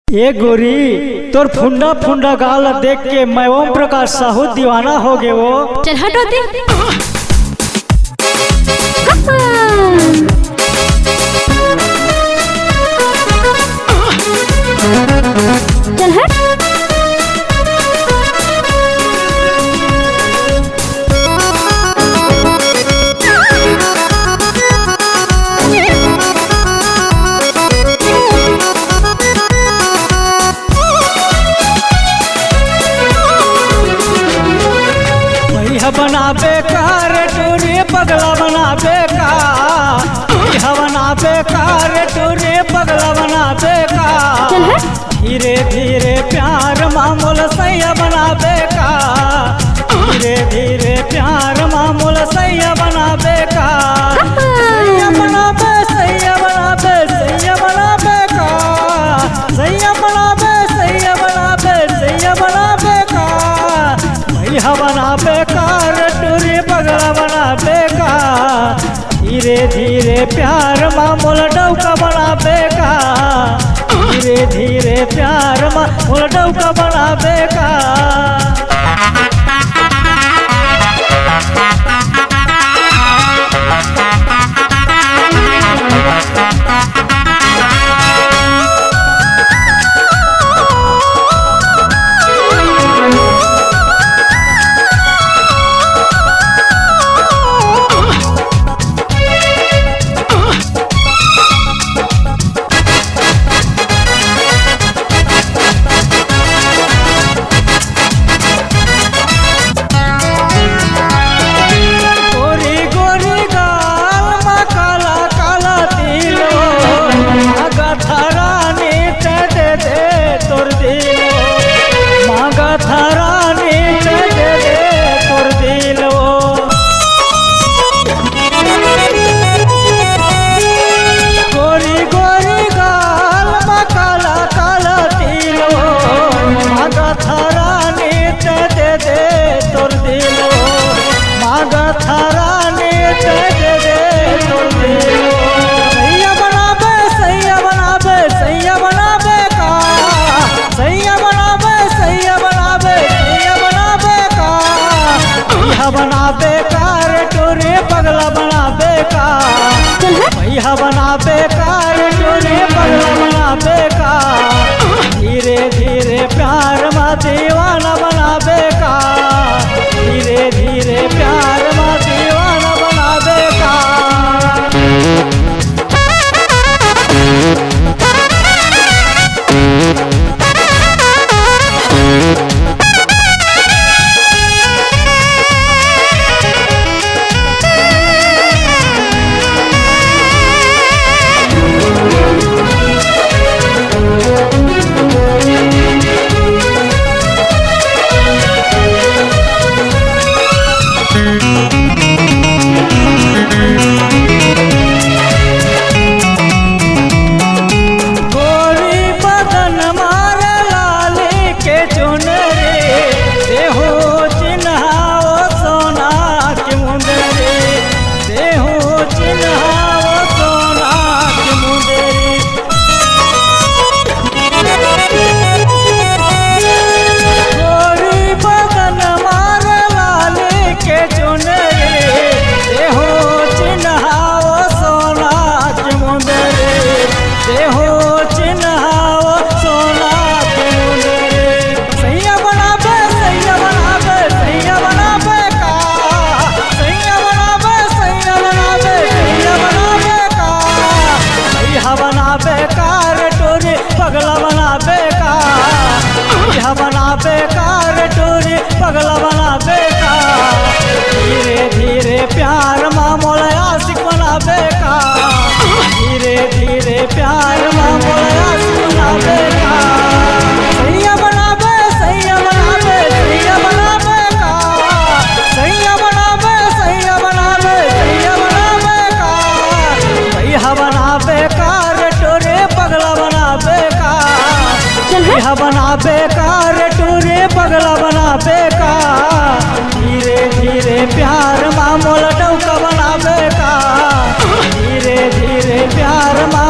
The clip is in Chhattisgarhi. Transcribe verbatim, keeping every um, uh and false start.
ए गोरी, तोर फुंडा फुंडा गाल ला देख के मैं ओम प्रकाश साहू दीवाना हो गे वो। चल हट ओती। चल हट। भैया बनाबे का रे टूरी, पगला बनाबे का। भैया बनाबे का रे टूरी, पगला बनाबे का। चल हट। धीरे धीरे प्यार मा मोला सैया बनाबे का। धीरे धीरे प्यार मा मोला सैया बनाबे का। सैया बनाबे, सैया बनाबे, सैया बनाबे का। सैया बनाबे, सैया बनाबे, सैया बनाबे का। भैया बनाबे का रे टूरी, पगला बनाबे का। धीरे धीरे प्यार मा मोला डौका बनाबे का। धीरे धीरे प्यार मा मोला डौका बनाबे का। गोरी गोरी गाल मा काला काला तिल ओ, मांगथंव रानी तैं दे दे तोर दिल ओ, मांगथंव रानी तैं दे दे तोर दिल ओ। गोरी गोरी गाल मा काला काला तिल ओ, मांगथंव रानी तैं दे दे तोर दिल ओ, मांगथंव रानी तैं दे दे तोर दिल ओ। सैया बनाबे, सैया बनाबे, सैया बनाबे का। सैया बनाबे, सैया बनाबे, सैया बनाबे का। भैया बनाबे का रे टूरी, पगला बनाबे का। चल हट। भैया बनाबे का रे टूरी, पगला बनाबे का। धीरे धीरे प्यार मा दीवाना बनाबे का। धीरे धीरे प्यार मा दीवाना बनाबे का। गोरी बदन मा लाली के चुनरी, देहू चिन्हाओ सोना के मुंदरी, देहू चिन्हाओ सोना के मुंदरी। गोरी बदन मा लाली के चुनरी, देहू चिन्हाओ सोना के मुंदरी, देहू चिन्हाओ सोना के मुंदरी। सैया बनाबे, सैया बनाबे, सैया बनाबे का। सैया बनाबे, सैया बनाबे, सैया बनाबे का। भैया बनाबे का रे टूरी, पगला बनाबे का। भैया बनाबे का रे टूरी, पगला बनाबे का। धीरे धीरे प्यार मा मोला आशिक बनाबे का। धीरे धीरे प्यार मा मोला आशिक बनाबे का। सैया बनाबे, सैया बनाबे, सैया बनाबे का। सैया बनाबे, सैया बनाबे, सैया बनाबे का। भैया बनाबे का रे टूरी, पगला बनाबे का। चल हट। भैया बनाबे का रे टूरी, पगला बनाबे का। धीरे धीरे प्यार मा मोला डौका बनाबे का। धीरे धीरे प्यार मा